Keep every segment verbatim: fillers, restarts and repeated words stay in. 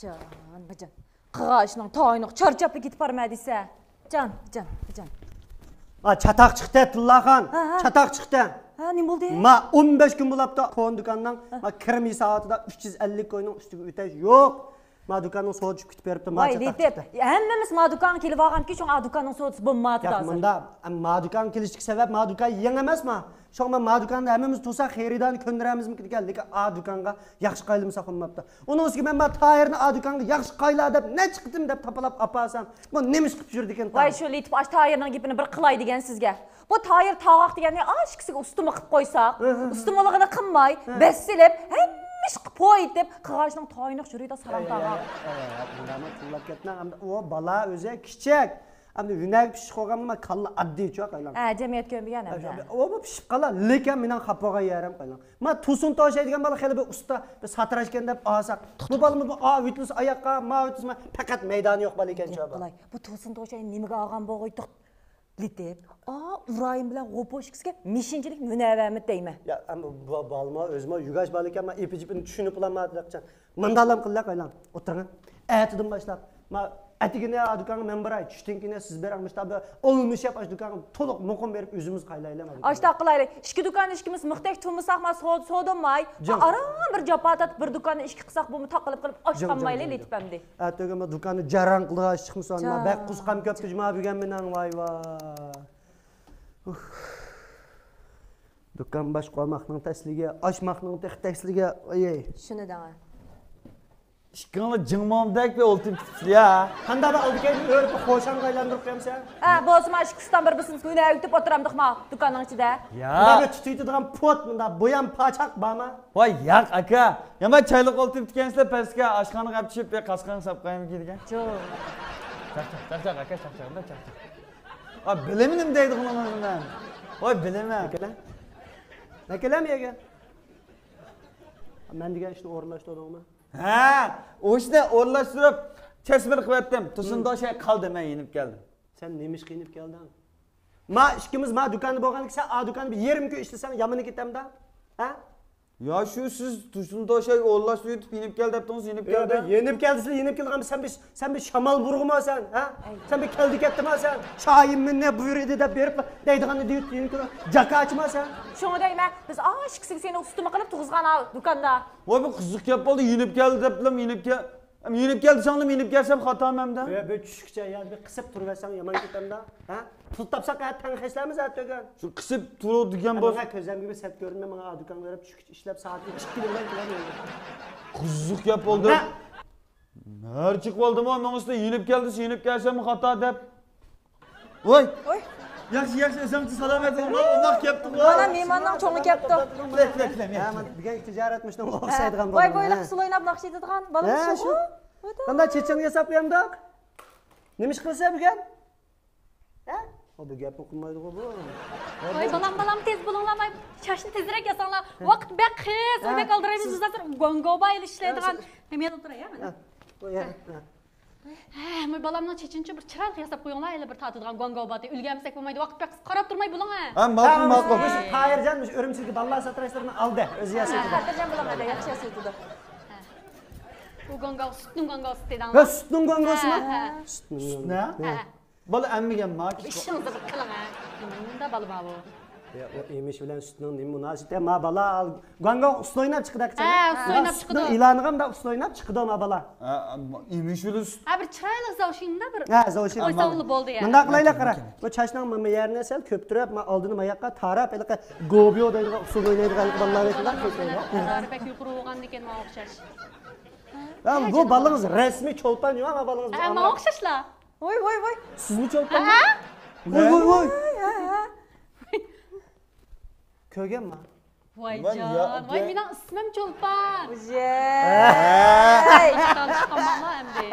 جان، جان. قىغا ئىشنىڭ تايىنىغا چارچاپلا كېتىپ بارمە دېسە. جان، جان، جان. ھا، چاتاق چىقتى، تىللاخان. ھە، ھە. چاتاق چىقتى. ھە، نېمە بولدى؟ ما ئون بەش كۈن بولاپتۇ، كونا دۇكاننىڭ، ھە، ما كىرىم ھېساباتىدا ئۈچ يۈز ئەللىك كوينىڭ ئۈستىگە ئۆتەش يوق. ما دۇكاننىڭ سودىسى چۈشۈپ كېتىپ بېرىپتۇ، ما ۋاي، چاتاق لېتىپ، چىقتى. ھەممىمىز ما دۇكانغا كېلىۋالغانكى، شۇڭا ئا دۇكاننىڭ سودىسى بولماپتۇ ياق، ھازىر. مۇندا، ما دۇكانغا كېلىشتىكى سەۋەب، ما دۇكان يېڭى ئەمەسما؟ شۇڭا ما دۇكاندا ھەممىمىز تۇرساق، خېرىدارنى كۆندۈرەلمىزمىكىن دېگەن، لېكىن ئا دۇكانغا ياخشى قايلىمىساق بولماپتۇ. ئۇنىڭ ئۈستىگە مەن ما تاھىرنى ئا دۇكانغا ياخشى قايلا دەپ نەچچە قېتىم دەپ تاپىلاپ ئاپارسام، بۇ نېمە ئىش قىلىپ يۈرىدىكىن؟ ۋاي، شۇ لېتىپ ئاش تاھىرنىڭ گېپىنى بىر قىلاي دېگەن سىزگە. بۇ تاھىر تاغاق دېگەننى ئاشۇ ئىككىسىگە ئۇستىمۇ قىلىپ قويساق، ھە، ھە. ئۇستىمىلىقىنى قىلماي، ھە. بەس سېلىپ، ھەممە ئىشقا پوي دەپ، قىغاچنىڭ تايىنىغا يۈرىدۇ سالام تاغاق. ئەي، ئەي، ئەي، ئەي، ئۇنداقمۇ تىللاپ كەتمەڭ. ئەمدى ئۇ بالا ئۆزى كىچىك. ئەمدى ھۈنەرگە پىشىپ قالغان ما كاللا ئاددىيچۇ قايلاڭ. ھە، جەمئىيەت كۆنمىگەن ئەمدى. ئۇ بىر پىشىپ قالا، لېكىن مېنىڭ خاپا بولغان يېرىم قايلاڭ. ما تۇرسۇن توشاي دېگەن بالا خېلى بىر ئۇستا، بىر ساتىراش ئىكەن دەپ ئالساق، بۇ بالىمۇ بۇ ئا ۋىتلىس ئاياققا، ما ۋىتلىس ما پەقەت مەيدانى يوق بالا ئىكەن شۇ بالا. بۇ تۇرسۇن توشاي نېمىگە ئالغان بولغايتۇق؟ لېتىپ، ئا، ئۇرايىم بىلەن غوپۇشكىسىگە مېشىنچىلىك مۇنەۋۋەرمۇ دەيمەن. يا، ئەمما بۇ بالىمۇ ئۆزىمۇ يۈگاش بالا ئىكەن، ما ئېپى-جىپىنى چۈشىنىپلا ما دەپچان. مۇنداقلام قىلدى قايلاڭ. ئولتۇرۇڭ. ئەتىدىن باشلاپ، ما ئەتىگىنى ئا دۇكانغا مەن باراي، چۈشتىن كېيىن سىز بېرىڭ، مۇشتا بىر ئولمىشاپ ئاشۇ دۇكانغا تولۇق مۇقىم بېرىپ ئۆزىمىز قايلايلى ما دۇكانغا. ئاشتاق قىلايلى. ئىككى دۇكاندا ئىككىمىز مۇختەج تۇرمىساق، ما سودا سودا بولماي. جىڭ. ئاران بىر جاپا تارتىپ بىر دۇكاندا ئىككى قىلساق بۇمۇ تاقىلىپ قېلىپ ئاچ قالمايلى لېتىپ ئەمدى. ئەتىگە ما دۇكاننى جەرەن قىلىدىغان ئىش چىقمىسۇن، ما بەك قۇسقام كۆپتى جۇما بۈگۈن مېنىڭ، ۋاي ۋاي. ئۇھ. دۇكان باش قورماقنىڭ تەسلىگە، ئاچماقنىڭ تېخى تەسلىگە، ئايەي. شۇنى دەڭە. ئىككىڭلار جىڭماڭدەك بىر ئولتۇرۇپ كېتىپسىلەر يا. قانداق بىر ئالدى كەينى ئۆرۈپ خوشامغا ئايلاندۇرۇپ قويامسەن؟ ھە، بولسىمۇ ئىككى ئۇستام بىر بىرسىنى ھۈنەر ئۆگىتىپ ئولتۇرامدۇقما دۇكاننىڭ ئىچىدە؟ يا. مۇنداق بىر تۈتۈيتىدىغان پوت، مۇنداق بۇيان پاچاق بارما؟ ۋاي ياق ئاكا. يامان چايلىق ئولتۇرۇپتىكەنسىلەر پەسكە، ئاشخانىغا ئەپ چۈشۈپ بىر قاسقان ساپ قويامىكىن دېگەن. چوق. چاقچاق، چاقچاق ئاكا، چاقچاق، چاقچاق. ئا، بىلىمىنىم دەيدىغىنىڭىزنى مەن. ۋاي، بىلىمەن. نەكەلە؟ نەكەلەم يەگە. مەن دېگەن ئىشنى ئورۇنلاشتۇردۇڭمۇ؟ ھە، ئۇ ئىشنى ئورۇنلاشتۇرۇپ، چەشمىلىك قىلىۋەتتىم. تۇرسۇن دوشاي قالدى، مەن يېنىپ كەلدىم. سەن نېمە ئىشقا يېنىپ كەلدىڭ؟ ما ئىككىمىز ما دۇكاندا بولغاندىكىن سەن ئا دۇكاندا بىر يېرىم كۈن ئىشلىسەڭ يامىنى كېتەمدا؟ ھە؟ يا شۇ سىز تۇرسۇن دوشاي ئورۇنلاشتۇرۇۋېتىپ يېنىپ كەل دەپتىڭىز، يېنىپ كەلدى. يېنىپ كەلدى، سىلەر يېنىپ كەلگەن سەن بىر، سەن بىر شامال بۇرغىما سەن، ھە؟ سەن بىر كەلدى كەتتىما سەن؟ شاھىم مېنى بۇيرۇدى دەپ بېرىپ دەيدىغاننى دېيىپ يېنىپ كەل. جاكاچىما سەن؟ شۇڭا دەيمەن، بىز ئاشۇ ئىككىسىگە سېنى ئۇستىما قىلىپ تۇرغۇزغان ھاۋ دۇكاندا. ۋاي بۇ قىزىق گەپ بولدى، يېنىپ كەلدى دەپلا يېنىپ كەل. ئەم، يېنىپ كەل دېسەڭلىمۇ يېنىپ كەلسەم خاتامەن دە. يا، بىر چۈشكىچە يا، بىر قىسىپ تۇرۇۋەرسەڭ يامان كېتەمدە. ھە؟ پۇل تاپساق ھە تەڭ خەجلەرمىز ھە تۆگەن. شۇ قىسىپ تۇرۇ دېگەن بولسا. ماڭا كۆزلەرگە بىر سەت كۆرۈنمە، ماڭا ئا دۇكانغا بېرىپ چۈشكىچە ئىشلەپ سائەتكە ئىككى بىلەن كېلەم. قىزىق گەپ بولدى. نەرچىق بولدىمۇ، ماڭا ئۈستىدە يېنىپ كەل دېسە يېنىپ كەلسەممۇ خاتا دەپ. ۋاي. ۋاي. ياخشى، ياخشى، ئۆزۈڭچە سالامەت بولۇڭلار. ئۇنداق كەپتۇ. مانا مېھماننىڭ چوڭى كەپتۇ. كېلە، كېلە، كېلە. ھە، مانا بۈگۈنكى تىجارەت مۇشۇنىڭغا ئوخشايدىغان بولدى. ۋاي، بويلۇق ئۇسسۇل ئويناپ ناخشا ئېيتىدىغان بالىمىز شۇ. ھە، شۇ. قانداق چېچىڭنى ياساپ قويامدۇق؟ نېمە ئىش قىلىسەن بۈگۈن؟ ھە؟ ئۇ بۇ گەپنى قىلمايدىغۇ بۇ. ۋاي، بالام، بالام، تېز بولۇڭلار، ۋاي، چاچنى تېزرەك ياساڭلار. ۋاقىت بەك قىس، ۋاي، بەك ئالدىرايمىز. بىز ھازىر گوڭگوبا ئېلىشىپ ئىشلەيدىغان. مەن يەنە ئولتۇراي، ھە، مانا. ھە، ۋاي، بالامنىڭ چېچىنىچۇ بىر چىرايلىق ياساپ قويۇڭلار، ھېلى بىر تارتىدىغان گوڭگوباتى. ئۈلگەرمىسەك بولمايدۇ، ۋاقىت بەك قىس، قاراپ تۇرماي بولۇڭ، ھە. ھە، ماقۇل، ماقۇل. مۇشۇ تاھىرجان، مۇشۇ ئۈرۈمچىدىكى بالىلار ساتىراشلىرىنى ئالدى، ئۆزى ياسايدۇ. خاتىرجەم بولۇڭ، ھەدە، ياخشى ياسايدۇ. ھە. ئۇ گوڭگاۋ، سۈتنىڭ گوڭگاۋسى دەيدىغان. ھە، سۈتنىڭ گوڭگاۋسىمۇ؟ ھە، ھە. سۈتنىڭ. سۈتنى؟ ھە. بالا ئەممىگەن ما. ئىشىڭىزنى بىر قىلىڭ، ھە. نېمە بالا بار بۇ؟ يا، ئۇ ئېمىش بىلەن سۈتنىڭ نېمە مۇناسىۋىتى؟ ما بالا گوڭگاۋ ئۇسسۇل ئويناپ چىقىدۇ. ھە، ئۇسسۇل ئويناپ چىقىدۇ. سۈتنىڭ ئېلانىغا مۇنداق ئۇسسۇل ئويناپ چىقىدۇ ما بالا. ھە، ئەمما ئېمىش بىلەن سۈت. ھە، بىر چىرايلىق زاۋشىڭدا بىر. ھە، زاۋشىڭ. قويساڭلا بولدى يا. مۇنداق قىلايلى، قارا. بۇ چاچنىڭ ما، ما يەرنى سەل كۆپتۈرۈپ، ما ئالدىنى ما ياققا تاراپ، ھېلىقى گوبيو دەيدىغان ئۇسسۇل ئوينايدىغان بالىلار بەك كۆپ. ھازىر بەك يۇقىرى بولغاندىكىن ماڭا ئوخشاش. ھە، بۇ بالىڭىز رەسمىي چولپان يوق، ما بالىڭىز. ھە، ماڭا ئوخشاشلا. ۋاي، ۋاي، ۋاي. سىزمۇ چولپانمۇ؟ ھە؟ ۋاي، ۋاي، ۋاي. ھە، ھە. كۆرگەنما؟ ۋايجان، ۋاي، مېنىڭ ئىسمىم چولپان. ۋاي. تالىشىپ قالماڭلار ئەمدى.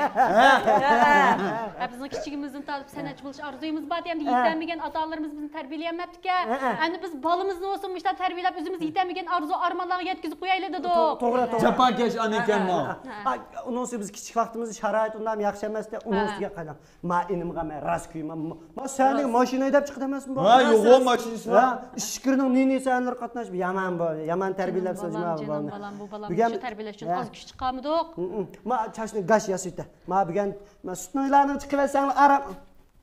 ھە، بىزنىڭ كىچىكىمىزدىن تارتىپ سەنئەتچى بولۇش ئارزۇيىمىز بار ئەمدى. ھە. يېتەلمىگەن ئاتا-ئانىلىرىمىز بىزنى تەربىيەلىيەلمەپتىكەن. ھە، ھە. ئەمدى بىز بالىمىزنى بولسۇن مۇشۇنداق تەربىيەلەپ، ئۆزىمىز يېتەلمىگەن ئارزۇ-ئارمانلارغا يەتكۈزۈپ قويايلى دېدۇق. تو-، توغرا، توغرا. جاپاكەش ئانا ئىكەنمۇ. ھە، ھە. ئۇنىڭ ئۈستىگە بىز كىچىك ۋاقتىمىزدا شارائىت ئۇنداق ياخشى ئەمەستى. ئۇنىڭ ئۈستىگە قاراڭ. ما ئىنىمغا مەن راست كۆيىمەن. ما، ما سەندىكى ماشىنا ھەيدەپ چىقىدۇ ئەمەسمۇ بۇ؟ ھە، يوغان ماشىنىسى بار. ھە، ئىچكىرىنىڭ نى-نى سەنلىرى قاتناشىپ يامان يامان تەربىيەلەپسىز جۇما بالام، جېنىم بالام، بۇ بالامنى شۇ تەربىيەلەش ئۈچۈن ئاز كۈچ چىقارمىدۇق. ما چاچنى گاش ياسىتە. ما بۈگۈن ما سۈتنىڭ ئىلانىنى چىقىۋەتسەڭ ئارام.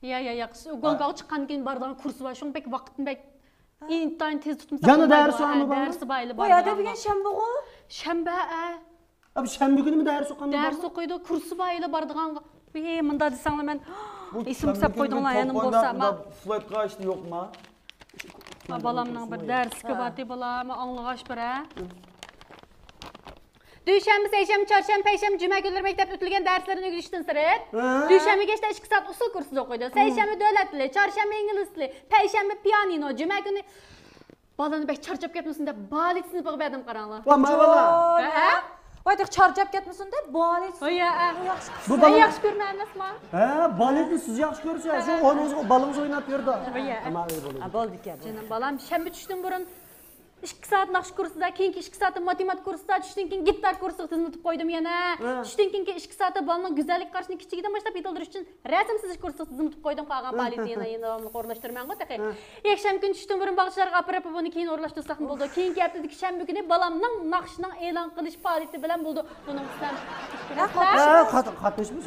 يا يا يا، گوڭكاڭغا چىققاندىن كېيىن بارىدىغان كۇرسى بار، شۇڭا بەك ۋاقىتنى بەك ئىنتايىن تېز تۇتمىساق يەنە بولمايدۇ. دەرس بارمۇ بالىنىڭ؟ دەرسى بار ئەلى. بۇ يەردە بۈگۈن شەنبىغۇ؟ شەنبە، ئە. ئەبى شەنبە كۈنىمۇ دەرس ئوقۇيدۇ؟ دەرس ئوقۇيدۇ، كۇرسى بار ئەلى بارىدىغانغا. ئى، مۇنداق دېسەڭلار مەن ئېسىمگە ساپ قويدۇڭلار يەنە بولسا. ما بالامنىڭ بىر دەرسلىكى بارتى بالا، ما ئاڭلىغاچ بىر ھە. دۈشەنبە، سەيشەنبە، چارشەنبە، پەيشەنبە، جۈمە كۈنلىرى مەكتەپتە ئۆتۈلگەن دەرسلەرنى ئۆگىنىشتىن سىرت، دۈشەنبە كەچتە ئىككى سائەت ئۇسسۇل كۇرسىدا ئوقۇيدۇ. سەيشەنبە دۆلەت تىلى، چارشەنبە ئىنگلىز تىلى، پەيشەنبە پىيانىنو، جۈمە كۈنى بالىنى بەك چارچاپ كەتمىسۇن دەپ بالېت سىنىپىغا بەردىم قاراڭلار. ۋا ما بالا. ھە؟ ۋاي تېخى چارچاپ كەتمىسۇن دەپ بالېت. ۋاي يا. بۇ بالا ياخشى كۆرمەي ئەمەسما؟ ھە، بالېتنى سىز ياخشى كۆرسىڭىز، شۇ ئورنىڭىزغا بالىڭىز ئويناپ يۈرىدۇ. ۋاي يا. ئەمما ئۆي بولىدۇ. بولدىكەن. جېنىم بالام، شەنبە چۈشتىن بۇرۇن ئىككى سائەت ناخشا كۇرسىدا، كېيىنكى ئىككى سائەتتە ماتېماتىكا كۇرسىدا، چۈشتىن كېيىن گىتار كۇرسىغا تىزىملىتىپ قويدۇم يەنە. ھە. چۈشتىن كېيىنكى ئىككى سائەتتە بالىنىڭ گۈزەللىك قارىشىنى كىچىكىدىن باشلاپ يېتىلدۈرۈش ئۈچۈن رەسىم سىزىش كۇرسىغا تىزىملىتىپ قويدۇم، قالغان پائالىيىتىنى يەنە، يەنە داۋاملىق ئورۇنلاشتۇرىمەنغۇ تېخى. ھە. يەكشەنبە كۈنى چۈشتىن بۇرۇن باغچىلارغا ئاپىرىپ، بۇنى كېيىن ئورۇنلاشتۇرساقمۇ بولىدۇ. كېيىنكى ھەپتىدىكى شەنبە كۈنى بالامنىڭ ناخشىنىڭ ئېلان قىلىش پائالىيىتى بىلەن بولىدۇ. بۇنىڭغا سىلەر قاتنىشىمىز. ھە، قاتنىشىمىز.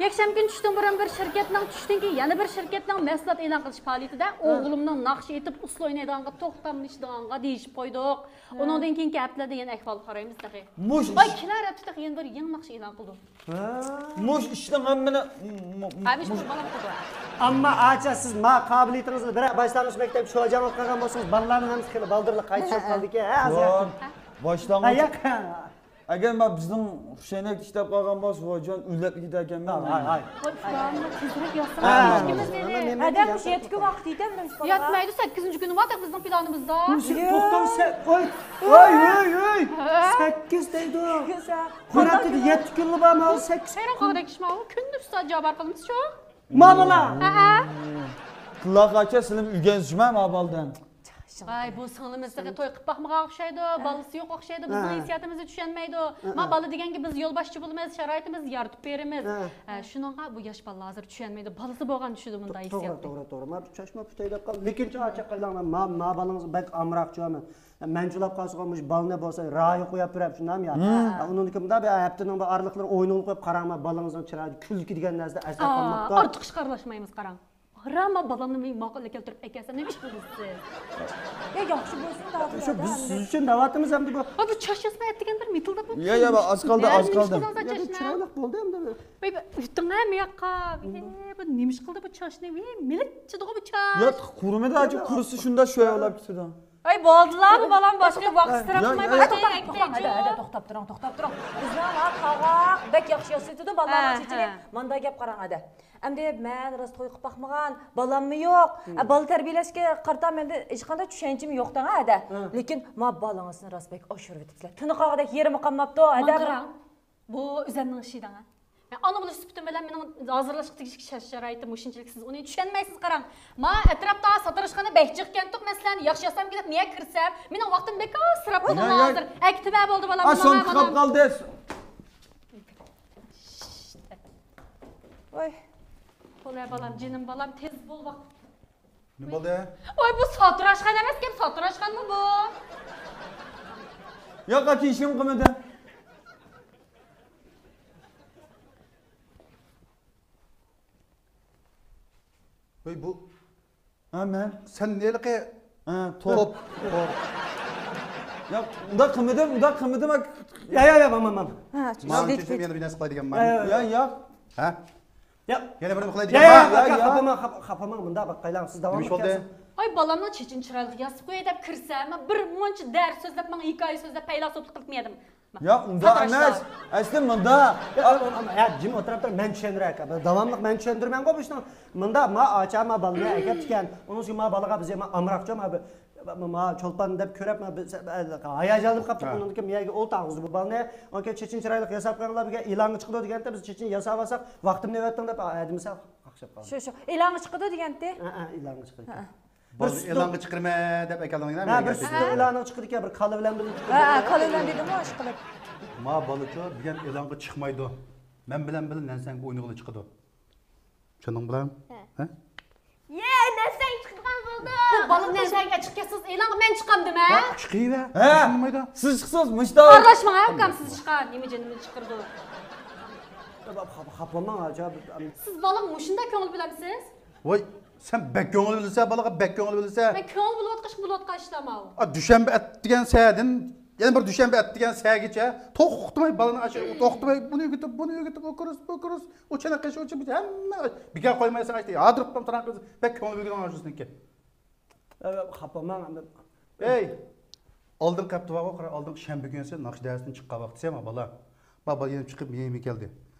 يەكشەنبە كۈنى چۈشتىن بۇرۇن بىر شىركەتنىڭ، چۈشتىن كېيىن يەنە بىر شىركەتنىڭ مەھسۇلات ئېلان قىلىش پائالىيىتىدە ئوغلۇمنىڭ ناخشا ئېيتىپ ئۇسسۇل ئوينايدىغانغا توختاملىشىدىغانغا دېيىشىپ قويدۇق. ئۇنىڭدىن كېيىنكى ھەپتىلەردە يەنە ئەھۋالغا قارايمىز تېخى. مۇش ۋاي، كېلەر ھەپتە تېخى يەنە بىر يېڭى ناخشا ئېلان قىلدۇق. مۇش ئىشنىڭ ھەممىنى ھە، مۇش بۇ بالام قىلدى. ئەمما ئاچا، سىز ما قابىلىيىتىڭىزنى بىرەر باشلانغۇچ مەكتەپكە شۇ جەڭ قىلغان بولسىڭىز، بالىلارنىڭ ھەممىسى خېلى بالدۇرلا قايتىشىپ قالدىكەن. ھە، ھازىر. باشلانغۇچ. ھە، ياق. ئەگەر مەن بىزنىڭ خۇشەينەكتە ئىشلەپ قالغان بولسا، ۋاجان ئۆلۈپ كېتەركەنمەن. ھاي، ھاي. ۋاي، پىلاننى تېزرەك يازسىڭىز. ھە. ئىككىمىزنى. ھەدە مۇشۇ يەتتە كۈن ۋاقىت يېتەمدۇ مۇشۇ بالىغا؟ يەتمەيدۇ، سەككىزىنچى كۈنى بار تېخى بىزنىڭ پىلانىمىزدا. توختاڭ سەن. ۋاي، ۋاي، ۋاي، ۋاي. ھە؟ سەككىز دەيدۇ. سەككىز، ھە. قۇراتتىدە يەتتە كۈنلا بار، ماۋۇ سەككىز. ھەيران قالغۇدەك ئىش ماۋۇ. كۈندە ئۈچ سائەت جاۋاب بېرىپ قالىمىز شۇ. مامىلا. ھە. تىللاقاچە سىلىم ئۆگەنسىمە ما بالدىن. ۋاي، بۇ سىڭلىمىز تېخى توي قىلىپ باقمىغان ئوخشايدۇ، بالىسى يوق ئوخشايدۇ، بىزنىڭ ھېسسىياتىمىزنى چۈشەنمەيدۇ. ما بالا دېگەنگە بىز يولباشچى بولىمىز، شارائىتىمىزنى يارىتىپ بېرىمىز. ھە، شۇنىڭغا بۇ ياش بالىلار ھازىر چۈشەنمەيدۇ. بالىسى بولغان چۈشىدۇ بۇنداق ھېسسىياتنى. توغرا، توغرا، توغرا. ما چاچما پۈتەي دەپ قال. لېكىن چاچاق قىلىڭلار، ما، ما بالىڭىز بەك ئامراق چۇ. مەنجۇلاپ قالسىغۇ مۇشۇ بالىنى بولسا رايى قويۇپ بېرەپ شۇنداقمۇ يا؟ ھە. ئۇنىڭدىن كېيىن مۇنداق بىر ھەپتىنىڭ بىر ئارىلىقلىرى ئويۇنغا قويۇپ قاراڭ، ما بالىڭىزنىڭ چىرايىدا كۈلكە دېگەن نەرسە ئەسەر قالماپتۇ. ئارتۇق ئىشقا ئارىلاشمايمىز قاراڭ. رامە بالامنى ماقۇللا كەلتۈرۈپ ئەكەلسەم نېمە ئىش قىلىسىز؟ يا ياخشى بولسۇن دادىلەر. شۇ بىز سىز ئۈچۈن دەۋاتىمىز ئەمدى بۇ. ھە، بۇ چاچ ياسىماي ئەتىگەن بىر مىتىلداپ. يا، يا، ئاز قالدى، ئاز قالدى. چىرايلىق بولدى ئەمدى. ۋەي، ئۆتۈڭ ھە مۇياققا. ۋەي، بۇ نېمە ئىش قىلدى بۇ چاچنى؟ ۋەي، مىلىچىدىغۇ بۇ چاچ. يا، قۇرۇمىدى، ئاچۇ قۇرۇسى شۇنداق شۇ ئاياغلاپ كېتىدۇ. ئەي، بولدىلا، بۇ بالام باشقا ۋاقىت ئىسراپ قىلماي. توختاپ، توختاپ، توختاپ تۇرۇڭ، توختاپ تۇرۇڭ. بىزنىڭ ھە قاراق بەك ياخشى ياسىتىدۇ بالىلارنىڭ چېچىنى. مانداق گەپ قاراڭ ئەدە. ئەمدى مەن راست توي قىلىپ باقمىغان، بالاممۇ يوق. ئە، بالا تەربىيەلەشكە قارىتا مەندە ھېچقانداق چۈشەنچىمۇ يوق دەڭ ئەدە. لېكىن ما بالىڭىزنى راست بەك ئاشۇرۇۋېتىپسىلەر. تىنىقاغۇدەك يېرىمى قالماپتۇ ئەدە. قاراڭ، بۇ ئۆزەمنىڭ ئىشى دەڭ. ئانا بولۇش سۈپىتىم بىلەن مېنىڭ ھازىرلاشقا تېگىشلىك شەرت-شارائىتىم مۇشۇنچىلىك، سىز ئۇنى چۈشەنمەيسىز. قاراڭ، ما ئەتراپتا ساتىراشخانا بەك جىق ئىكەنتۇق، مەسىلەن، ياخشى ياسام دەپ نېگە كىرسەم، مېنىڭ ۋاقتىم بىكار ئىسراپ قىلدىڭ ھازىر. ئەكتىمە بولدى بالام، سومكا قاپقالدى. ۋاي. بولە بالام، جېنىم بالام، تېز بول ۋاقىت. نېمە بولدى؟ ۋاي، بۇ ساتىراشخانا ئەمەسكەن، ساتىراشخانىمۇ بۇ؟ ياق، ئاكا، ھېچنېمە قىلمىدى. ۋاي، بۇ. ھە، مەن. سەن ھېلىقى. ھە، توپ. توپ. ياق، ئۇنداق قىلمىدىم، ئۇنداق قىلمىدىم. يا، يا، يا، ماما، ماما. ھە، ماڭا چۈشۈم يەنە بىر نەرسە قىلاي دېگەنمەن. يا، يا. ھە؟ ياق. يا. يەنە بىرنى قىلاي دېگەن. يا، يا، يا، يا، يا. خاپا بولما، خاپا، خاپا بولما، مۇنداق باقايلى، سىز داۋام قىلىڭ. ئاي، بالامنىڭ چېچىنى چىرايلىق ياسىتىپ قوياي دەپ كىرسەم، مەن بىر مۇنچە دەرس سۆزلەپ، ماڭا ھېكايە سۆزلەپ، پەيلاسوپلۇق قىلىپ مېدىم. ياق، ئۇنداق ئەمەس. ئەسلى مۇنداق. يا، يا، يا، جىم ئولتۇرۇپ تۇر، مەن چۈشەندۈرەي ئاكا. داۋاملىق مەن چۈشەندۈرىمەنغۇ بۇ ئىشنى. مۇنداق، ما ئاچا، ما بالىنى ئەكەپتىكەن. ئۇنىڭ ئۈچۈن ما بالىغا بىز، ما ئامراقچۇ، ما بىر ما چولپان دەپ كۆرۈپ، ما بىز ھاياجانلىنىپ قاپتۇق. ئۇنىڭدىن كېيىن مەيەگە ئولتۇرغۇزدى بۇ بالىنى. ئۇنىڭ كېيىن چېچىنى چىرايلىق ياساپ قويۇڭلار، بىر ئېلانغا چىقىدۇ دېگەنتى، بىز چېچىنى ياساۋالساق، ۋاقتىمنى ئەۋەتتىڭ دەپ، ھەدىمىسە قاقشاپ قالدى. شۇ، شۇ. ئېلانغا چىقىدۇ دېگەنتى. ھە، ھە، ئېلانغا چىقىدۇ. بالىنى ئېلانغا چىقىرىمەن دەپ ئەكەلدىڭ. ھە، بىر سۈتتە ئېلانغا چىقىدىكەن، بىر كالا بىلەن بىللە چىقىدۇ. ھە، ھە، كالا بىلەن دېدىمغۇ، ئىشقىلىپ. ما بالىچۇ، بۈگۈن ئېلانغا چىقمايدۇ. مەن بىلەن بىللە نەنسەڭگە ئوينىغىلى چىقىدۇ. چۈشەندىڭ بالام؟ ھە. ھە؟ يە، نەنسەڭ چىقىدىغان بولدى. بۇ بالا نەزەرگە چىقىپ كەتسىز، ئېلان مەن چىقامدىم، ھە؟ چىقىۋە. ھە؟ سىز چىقسىز، مۇشتا. ئارىلاشماڭ، ھە، ئۇكام، سىز چىققان نېمە جېنىمنى چىقىرىدۇ. خاپىلىماڭ، ئاچا. سىز بالىغا مۇشۇنداق كۆڭۈل بۆلەمسىز؟ ۋاي، سەن بەك كۆڭۈل بۆلىسەن، بالىغا بەك كۆڭۈل بۆلىسەن. مەن كۆڭۈل بۆلۈۋاتقاچقا بولۇۋاتقان ئىشلار ماۋۇ. ئا، دۈشەنبە ئەتىگەن سەھەردىن يەنە بىر دۈشەنبە ئەتىگەن سەھەرگىچە توختىماي بالىنى ئاشۇ، توختىماي بۇنى ئۆگىتىپ، بۇنى ئۆگىتىپ، ئۇ كۇرس، بۇ كۇرس، ئۇ چېنىقىش، ئۇ چېنىقىش، ھەممە بىكار قويمايسەن، ئاشۇ ھادىرىپ تۇرغان قىز بەك كۆڭۈل بۆلگىنىڭ ئاشۇسىنىڭكى. خاپىلىماڭ ئەمدى. ئەي، ئالدىنقى ھەپتە بارغۇ، قارا، ئالدىنقى شەنبە كۈنى سەن ناخشا دەرسىدىن چىققان ۋاقتى سەن، ما بالا. ما بالا يېنىپ چىقىپ يېنىپ كەلدى.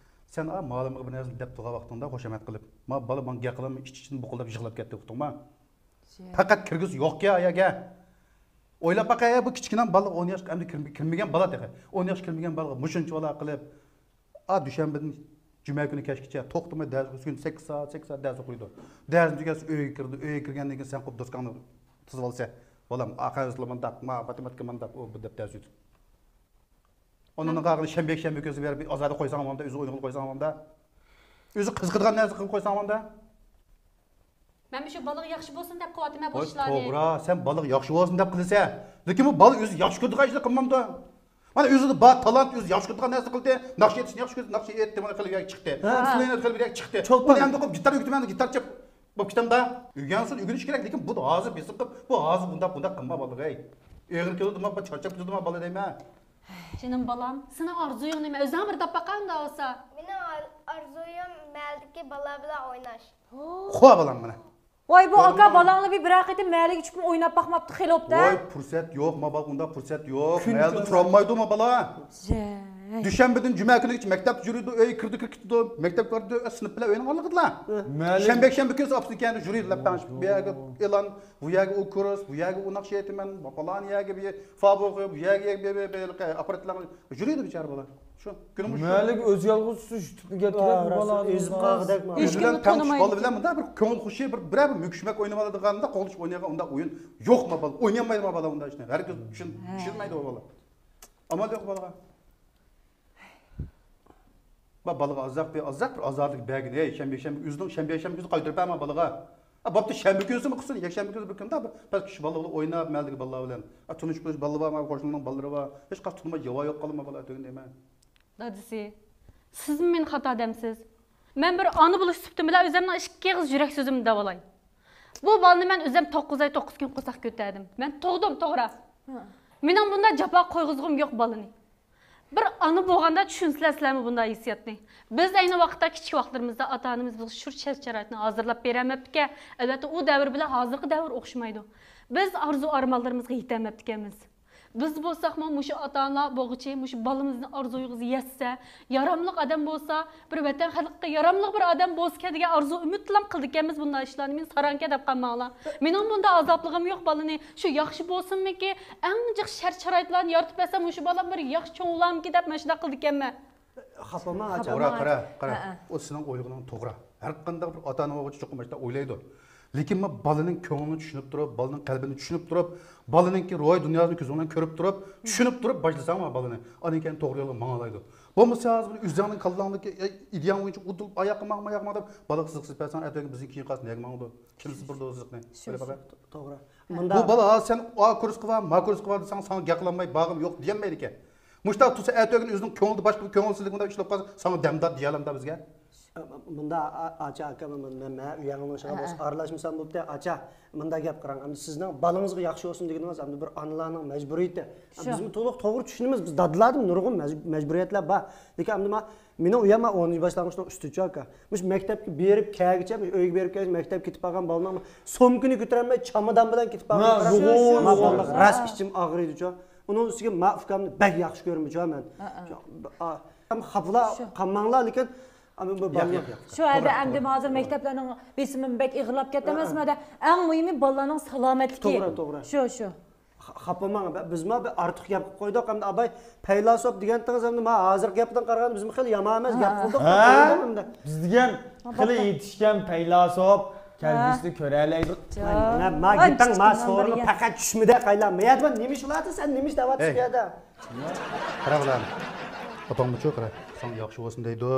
سەن، ئا، مالىمغا بىر نەرسە دەپ تۇرغان ۋاقتىڭدا خۇشامەت قىلىپ، ما بالا ماڭا گەپ قىلالماي ئىچ-ئىچىدىن بۇقۇلداپ يىغلاپ كەتتى، ئۇقتۇڭما؟ پەقەت كىرگۈزۈش يوقكەن ئاياگە. ئويلاپ باقە، بۇ كىچىككىنە بالا ئون ياشقا ئەمدى كىرمە-، كىرمىگەن بالا تېخى. ئون ياشقا كىرمىگەن بالىغا مۇشۇنچە بالا قىلىپ، ئا، دۈشەنبىدىن جۈمە كۈنى كەچكىچە توختىماي دەرس ئۆتكۈن، سەككىز سائەت، سەككىز سائەت دەرس ئوقۇيدۇ. دەرستىن تۈگەتسە ئۆيگە كىرىدۇ، ئۆيگە كىرگەندىن كېيىن سەن قوپ دوسكاڭنى تىزىۋالسا، بالام، ئا، قەرزلىرى مۇنداق، ما، ماتېماتىكا مۇنداق، ئۇ بۇ دەپ دەرس ئۆتىدۇ. ئۇنىڭ قالغىنى شەنبە، يەكشەنبە كۈنسى بېرىپ ئازادە قويساڭ بولامدا، ئۆزى ئوينىغىلى قويساڭ بولامدا. ئۆزى قىزىقىدىغان نەرسە قىلىپ قويساڭ بولامدا. مەن مۇشۇ بالىغا ياخشى بولسۇن دەپ قىلىۋاتىمەن بۇ ئىشلارنى. توغرا، سەن بالىغا ياخشى بولسۇن دەپ قىلىسەن. لېكىن بۇ بالا ئۆزى ياخشى كۆرىدىغان ئىشنى قىلمامدۇ؟ مانا ئۆزىدە بار تالانت، ئۆزى ياخشى كۆرىدىغان نەرسە قىلدى. ناخشا ئېيتىشنى ياخشى كۆرىدۇ، ناخشا ئېيتتى، مانا قىلىپ يەرگە چىقتى. ھە. ئۇسسۇل ئويناپ قىلىپ يەرگە چىقتى. چولپان. ئۇنى ئەمدى قويۇپ گىتار ئۆگىتىمەن، گىتار چېپ بولۇپ كېتەمدا. ئۆگەنسۇن، ئۆگىنىش كېرەك، لېكىن بۇ ھازىر بېسىم قىلىپ، بۇ ھازىر بۇنداق، بۇنداق قىلما بالىغەي. ئېغىر كېلىدۇ، ما چارچاپ كېتىدۇ ما بالا دەيمەن. جېنىم بالام، سېنىڭ ئارزۇيۇڭ نېمە؟ ئۆزۈڭ بىر دەپ باقە ئۇنداق بولسا. مېنىڭ ئار-، ئارزۇيۇم مەھەللىدىكى بالىلار بىلەن ئويناش. خو بالام مانا. ۋاي، بۇ ئاكا بالاڭلار بىر، بىرەر قېتىم مەھەللىگە چىقىپ ئويناپ باقماپتۇ، خېلى بوپتۇ. ۋاي، پۇرسەت يوق، ما بالا ئۇنداق پۇرسەت يوق. كۈن مەھەللىدە تۇرالمايدۇ ما بالا. دۈشەنبىدىن جۈمە كۈنىگىچە مەكتەپتە يۈرىدۇ، ئۆيگە كىرىدۇ، كىرىپ كېتىدۇ، مەكتەپكە بارىدۇ، سىنىپ بىلەن ئوينىغانلىقىدىلا. شەنبە، يەكشەنبە كۈنسى ئاپىسىنىڭ كەينىدە يۈرىدۇ، لەپپەڭ بۇ يەرگە ئېلان، بۇ يەرگە ئۇ كۇرس، بۇ يەرگە ئۇ ناخشا ئېيتىمەن، پالان يەرگە بىر فابوخ، بۇ يەرگە بىر، بىر، بىر، بىر ئاپپاراتلار يۈرىدۇ بىچارە بالا. شۇ كۈنى مۇشۇ. مەھەللىگە ئۆزى يالغۇز چۈشۈپ يۈرۈپ كېتىدۇ، گەپكە بالا ئېزىپ قالغۇدەك. ئۆزى بىلەن تەڭتۇش بالا بىلەن مۇنداق بىر كۆڭۈل خۇشى، بىر، بىرەر بىر مۆكۈشمەك ئوينىۋالىدىغاندا، قوغلىشىپ ئوينايدىغان ئۇنداق ئويۇن يوق ما بالا. ئوينىيالمايدۇ ما بالا ئۇنداق ئىشنى. ھەرگىز چۈشىنىپ، چۈشىنمەيدۇ ئۇ بالا. ئامال يوق بالىغا. ما بالىغا ئازراق بىر، ئازراق بىر ئازادىلىك بەرگىن. ھەي، شەنبە، يەكشەنبە، ئۆزىنىڭ شەنبە، يەكشەنبە كۈنى قايتۇرۇپ بەرمە بالىغا. ھە، بوپتۇ، شەنبە كۈنسىمۇ قىلسۇن، يەكشەنبە كۈنى بىر كۈندە بىر پەس كىشى بالىلار بىلەن ئويناپ، مەھەللىدىكى بالىلار بىلەن. ھە، تونۇش بىلىش بالىلار بار، مانا قوشنىنىڭ بالىلىرى بار. ھېچقايسى تونۇماي ياۋا يوق قالما بالا ئەتىگىن دەيمەن. دادىسى، سىزمۇ مېنى خاتا دەمسىز؟ مەن بىر ئانا بولۇش سۈپىتىم بىلەن ئۆزۈمنىڭ ئىككى ئېغىز يۈرەك سۆزۈمنى دەۋالاي. بۇ بالىنى مەن ئۆزۈم توققۇز ئاي، توققۇز كۈن قورساقتا كۆتەردىم. مەن تۇغدۇم، توغرا. ھە. مېنىڭ بۇنداق جاپا قويغۇزغۇم يوق بالىنى. بىر ئانا بولغاندا چۈشىنىسىلەر سىلەرمۇ بۇنداق ھېسسىياتنى. بىز ئەينى ۋاقىتتا كىچىك ۋاقىتلىرىمىزدا ئاتا-ئانىمىز بىزگە شۇ شەرت-شارائىتنى ھازىرلاپ بېرەلمەپتىكەن. ئەلۋەتتە، ئۇ دەۋر بىلەن ھازىرقى دەۋر ئوخشىمايدۇ. بىز ئارزۇ-ئارمانلىرىمىزغا يېتەلمەپتىكەنمىز. بىز بولساقمۇ مۇشۇ ئاتا-ئانىلار بولغۇچى، مۇشۇ بالىمىزنى ئارزۇيىغا يەتسە، ياراملىق ئادەم بولسا، بىر ۋەتەن خەلقىگە ياراملىق بىر ئادەم بولسىكەن دېگەن ئارزۇ ئۈمىدلەم قىلىدىكەنمىز بۇنداق ئىشلارنى. مېنى ساراڭكەن دەپ قالماڭلار. مېنىڭ بۇنداق ئازابلىقىم يوق بالىنى. شۇ ياخشى بولسۇنمىكى، ئەڭ جىق شەرت-شارائىتلارنى يارىتىپ بەرسەم، مۇشۇ بالام بىر ياخشى چوڭ بولارمىكى دەپ مانا شۇنداق قىلىدىكەنمەن. خاپىلىماڭ ئاچا. توغرا، قارا، قارا. ھە، ھە. ئۇ سېنىڭ ئويلىغىنىڭ توغرا. ھەر قانداق بىر ئاتا-ئانا بولغۇچى چوقۇم مانا شۇنداق ئويلايدۇ. لېكىن ما بالىنىڭ كۆڭلىنى چۈشىنىپ تۇرۇپ، بالىنىڭ قەلبىنى چۈشىنىپ تۇرۇپ، بالىنىڭكى روھىي دۇنياسىنى كۆزۈڭ بىلەن كۆرۈپ تۇرۇپ، چۈشىنىپ تۇرۇپ باشلىساڭ ما بالىنى. ئاندىن كېيىن توغرا يولغا ماڭالايدۇ. بولمىسا ھازىر بىر ئۆزۈڭنىڭ كاللاڭدىكى، ئەي، ئىدىيەڭ بويىچە ئۇدۇل ئاياققا ماڭ، ماياققا ماڭ دەپ بالىغا سىزىق سىزىپ بەرسەڭ، ئەتىگەن بىزنىڭ كېيىن قالسا نەگە ماڭىدۇ؟ كىم سىزدۇرىدۇ سىزىقنى؟ شۇ، شۇ، توغرا. بۇ بالا، ھازىر سەن ئا كۇرسقا بار، ما كۇرسقا بار دېسەڭ، ساڭا گەپ قىلالماي، بارغۇم يوق دېيەلمەيدىكەن. مۇشۇنداق تۇرسا، ئەتىگۈن ئۆزىنىڭ كۆڭلىدە باشقا بىر كۆڭۈلسىزلىك بولۇپ ئىشلەپ قالسا، ساڭا دەمدار دېيەلەمدا بىزگە؟ مۇندا، ئا-، ئاچا ئاكا، مەن، مەن، مەن ئۆيەڭنىڭ ئىشىغا بولسا ئارىلاشمىسام بوپتۇ، ئاچا. مۇنداق گەپ قىلىڭ، ئەمدى سىزنىڭ بالىڭىزغا ياخشى بولسۇن دېگىنىڭىز ئەمدى بىر ئانىلارنىڭ مەجبۇرىيىتى. شۇ. بىزمۇ تولۇق توغرا چۈشىنىمىز، بىز دادىلاردىمۇ نۇرغۇن مەج-، مەجبۇرىيەتلەر بار. لېكىن ئەمدى ما-، مېنىڭ ئۆيۈم ما ئونىنچى باشلانغۇچنىڭ ئۈستىچۇ ئاكا. مۇشۇ مەكتەپكە بېرىپ كەلگۈچە، مۇشۇ ئۆيگە بېرىپ كەلگۈچە، مەكتەپكە كېتىپ بارغان بالىنىڭ سومكىنى كۆتۈرەلمەي، چامادان بىلەن كېتىپ بارغان. ھە، قاراپ، شۇ، شۇ، ما شۇ. بالىلار راست ئىچىم ئاغرىيدۇچۇ. ئۇنىڭ ئۈستىگە ما ئۇكامنى بەك ياخشى كۆرىمەنچۇ مەن. ھە، ھە. شۇ، ئا، ھەم خاپىلا قالماڭلار، لېكىن، ئەمما بۇ بالىنى ياق، ياق، ياق. شۇ يەردە توغرا، ئەمدى توغرا، ھازىر توغرا. مەكتەپلەرنىڭ بېسىمىمۇ بەك ئېغىرلاپ كەتتى ئەمەسمۇ؟ ھە، ھە. ئەڭ مۇھىمى بالىلارنىڭ سالامەتلىكى. توغرا، توغرا. شۇ، شۇ. خا-، خاپىماڭ، بە-، بىزمۇ بىر ئارتۇق گەپ قىلىپ قويدۇق. ئەمدى ئاباي پەيلاسوپ دېگەنتىڭىز، ئەمدى ما ھازىرقى گەپتىن قارىغاندا بىزمۇ خېلى يامان ئەمەس گەپ قىلدۇق. ھە؟ بىز دېگەن خېلى يېتىشكەن پەيلاسوپ، كەلگۈسىنى كۆرەلەيدۇ. ما، ما گېپىڭ، ما سورۇنغا پەقەت چۈشمىدە قايلا. ما يەردە نېمە ئىش قىلاتسەن، سەن نېمە ئىش دەۋاتىسەن بۇ يەردە؟ قارا بالام، ئاپاڭمۇچۇ قارا، ساڭا ياخشى بولسۇن دەيدۇ.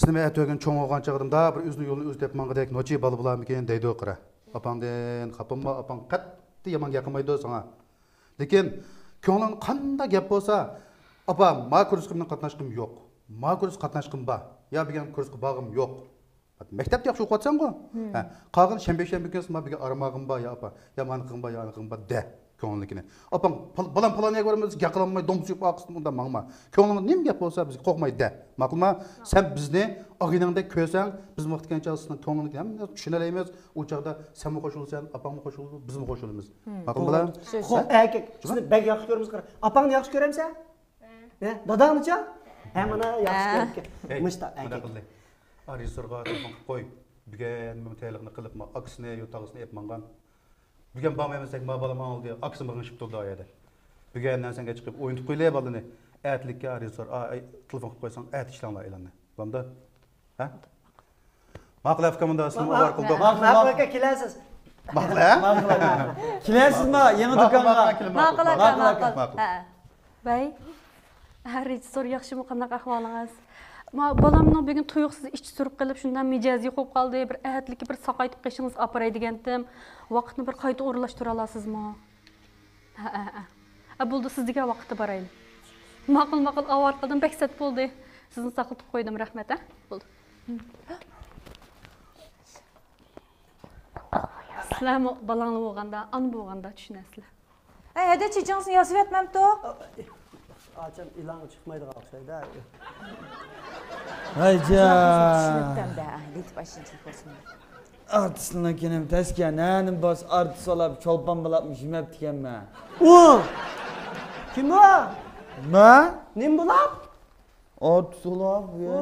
سېنىمۇ ئەتىگۈن چوڭ بولغان چاغدا بىر ئۆزىنىڭ يولىنى ئۆزى تېپىپ ماڭغۇدەك نوچى بالا بولارمىكىن دەيدۇ قارا. ئاپاڭدىن خاپىمما، ئاپاڭ قەتئىي يامان گەپ قىلمايدۇ ساڭا. لېكىن كۆڭلۈڭ قانداق گەپ بولسا، ئاپا، ما كۇرسقا مېنىڭ قاتناشقۇم يوق، ما كۇرسقا قاتناشقۇم بار، يا بۈگۈن كۇرسقا بارغۇم يوق. مەكتەپتە ياخشى ئوقۇۋاتساڭغۇ. ھە، قالغان شەنبە، يەكشەنبە كۈنى ما بۈگۈن ئارام ئالغىن بار، يا ئاپا، يا مانا قىلغىن بار، يا ئانا قىلغىن بار دە كۆڭلۈڭدىكىنى. ئاپاڭ، پال-، بالام پالان يەرگە بارىمىز، گەپ قىلالماي، دومسۇيۇپ ئارقىسىدىن ئۇنداق ماڭما. كۆڭلۈڭدە نېمە گەپ بولسا بىزگە قورقماي دە. ماقۇلما؟ سەن بىزنى ئاغىنەڭدەك كۆرسەڭ، بىز مۇقتىكەنچە سېنىڭ كۆڭلۈڭدىكى ھەممە نەرسىنى چۈشىنەلەيمىز. ئۇ چاغدا سەنمۇ خوش بولىسەن، ئاپاڭمۇ خوش بولىدۇ، بىزمۇ خوش بولىمىز. ماقۇلما؟ سىز خوپ ئەركەك، سىزنى بەك ياخشى كۆرىمىز. ئاپاڭنى ياخشى كۆرەمسەن؟ ھە؟ داداڭنىچۇ؟ ھە، مانا ياخشى كۆرەمكەن. ھەي، مۇشتا مۇنداق ئەركەك. قىلدى. ئا، رېژىسسورغا تېلېفون قىلىپ قوي. بۈگۈن مەن تەييارلىقنى قىلىپ، ما ئاكىسىنى يا تاغىسىنى ئېلىپ ماڭغان. بۈگۈن بارمايمىز دېسەك، ما بالام ئاڭلىدى. ئاكىسى ماڭا شىپ تۇرىدۇ ئۇ يەردە. بۈگۈن نەنسەڭگە چىقىپ ئوينىتىپ قويلى بالىنى. ئەتىلىككە رېژىسسور، ئا، ئاي، تېلېفون قىلىپ قويساڭ، ئەتە ئىشلەڭلار ئېلاننى. بولامدۇ؟ ھە؟ ماقۇل ئەفكام، ئۇندا سىلەرمۇ ئاۋارە قىلدۇق. ماقۇل، ماقۇل ئەفكام، كېلەرسىز. ماقۇل، ھە؟ ماقۇل ئەفكام. كېلەرسىزما يېڭى دۇكانغا؟ ماقۇل ئەفكام، ماقۇل. ماقۇل ئەفكام، ماقۇل. ھە. ۋەي. ھە، رېژىسسور ياخشىمۇ، قانداق ئەھۋالىڭىز؟ ما، بالامنىڭ بۈگۈن تۇيۇقسىز ئىچى سۈرۈپ قېلىپ، شۇنداق مىجەزى قوپۇپ قالدى. بىر ئەتىلىككە بىر ساقايتىپ قېشىڭىزغا ئاپىراي دېگەنتىم. ۋاقىتنى بىر قايتا ئورۇنلاشتۇرالارسىزمۇ؟ ھە، ھە، ھە. ھە، بولدى، سىز دېگەن ۋاقىتتا بارايلى. ماقۇل، ماقۇل، ئاۋارە قىلدىم، بەك سەت بولدى. سىزنى ساقلىتىپ قويدۇم، رەھمەت، ھە؟ بولدى. سىلەرمۇ بالاڭلار بولغاندا، ئانا بولغاندا چۈشىنەرسىلەر. ھەي، ھەدە چېچىڭىزنى ياسىۋەتمەمتۇ؟ ئاچام ئېلانغا چىقمايدىغان ئوخشايدۇ. ھايجان. چۈشىنىپتىم-دە، لېتىپ ئاشۇنچىلىك بولسۇن. ئارتىسلىنىڭ كېنىم تەسكەن، ھە، نېمە بولسا ئارتىس بولاپ، چولپان بولاپمۇ يۈمەپتىكەنمەن. ئۇ! كىم ئۇ؟ مەن؟ نېمە بولاپ؟ ئارتىس بولاپ، يا.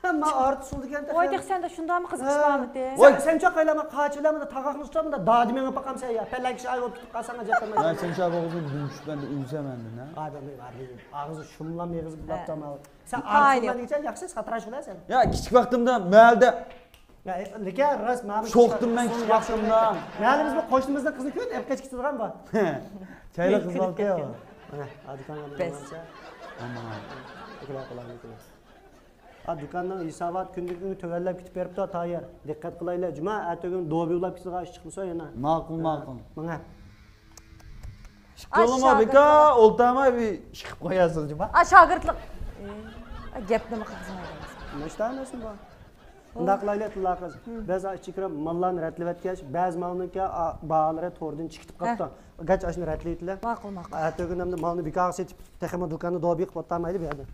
مەن ئارتىس بولىدىكەن تېخى. ۋاي، تېخى سەندە شۇنداقمۇ قىزىقىش بارمىدى؟ ۋاي. سەن، سەن چاقايلارما، قاچىلارما، تاغاقنى تۇتامدا دادى مېڭىپ باقامسەن يا. پەلەن كىشى ئايۋاپ كېتىپ قالساڭ ئەجەب قىلمايدۇ. مەن سەن چاق ئوغۇزنى بۈگۈن چۈشپەندە ئۆلسەم ئەمدى، نە؟ ئادەم، ئادەم، ئاغزى شۇملام ئېغىز بولاپتۇ ئەمما. سەن ئارتىس بولغاندىكىن ياخشى ساتىراش بىلەن سەن. يا، كىچىك ۋاقتىمدا مەھەلدە. يا، لېكىن راست، مانا بۇ شوختىم مەن كىچىك ۋاقتىمدا. مەھەللىمىزدە قوشنىمىزنىڭ قىزىنى كۆرۈپ ئېلىپ قېچىپ كېتىدىغان بار. چايلىق قىز بالىكەن. ھە، ھە، دۇكانغا بەس. ماڭامسەن؟ ھە، ماڭاي. ئەكىلە، ئەكىلە، ئەكىلە. ھە، دۇكاننىڭ ھېسابات كۈندىكىنى تۆۋەنلەپ كېتىپ بېرىپتۇ، تايىر. دىققەت قىلايلى. جۇما، ئەتىگۈن دوبى ئۇلاپ كېتىدىغان ئىش چىقمىسۇن يەنە. ماقۇل، ھە، ماقۇل. ماڭا. ئىككىڭلارمۇ بىكار ئولتۇرماي بىر ئىش قىلىپ قويارسىز جۇما. ئا، شاگىرتلىق. ئە، گەپ نېمە قىلغۇزمايدىڭىز؟ مۇشتا ئەمەسمۇ بۇ؟ مۇنداق قىلايلى، تىللا قىز. بىز ئىچى كىرىپ ماللارنى رەتلىۋەتكەچ، بەزى مالنىڭكى، ئا، باھالىرى توردىن چىقىپ كېتىپ قاپتۇ. گاچ ئاشۇنى رەتلىۋېتىلە. ماقۇل، ماقۇل. ئەتىگۈن ئەمدى مالنى بىكارغا سېتىپ، تېخىمۇ دۇكاننى دوبى قىلىپ ئولتۇرمايلى بۇ يەردە.